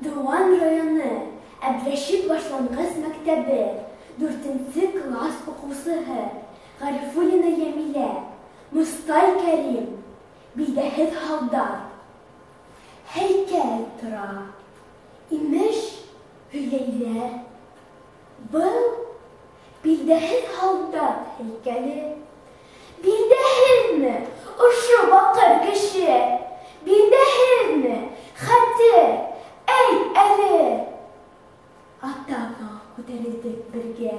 Дыуан районы Әбләшит башланғыс мәктәбе 4-нсе класс уҡыусыһы Ғарифуллина Йәмилә, Мостай Кәрим, Билдәһеҙ һалдат. Һәйкәл тора. Имеш, һөйләйҙәр. Был билдәһеҙ һалдат һәйкәле. Билдәһеҙме ошо баҡыр кеше? Билдәһеҙме хәтер? Әйт әле! Атаға күтәрелдек бергә.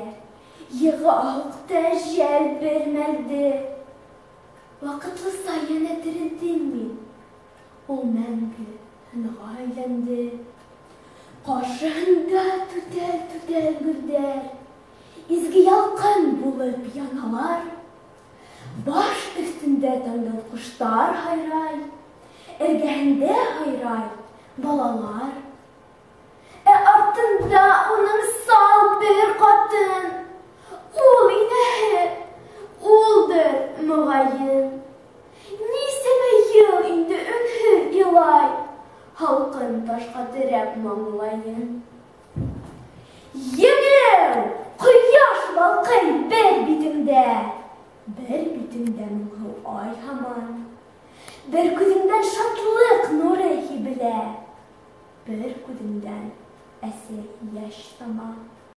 Йыға һуҡты әжәл бер мәлде. Ваҡытлыса йәнә терелдем мин. Ул мәңге һынға әйләнде. Ҡаршыһында түтәл-түтәл гөлдәр, изге ялҡын булып яналар. Баш өҫтөндә таңдан ҡоштар һайрай, эргәһендә һайрай балалар. Ә артында уның сал бер ҡатын, ул инәһе, улдыр, моғайын. Нисәмә йыл инде өнһөҙ илай, һалҡын ташҡа терәп маңлайын. Еңеү! Ҡояш балҡый бер битеңдә, бер битеңдә моңһоу ай һаман. Бер күҙеңдән шатлыҡ нуры һибелә, бер күҙеңдән әсе йәш тама.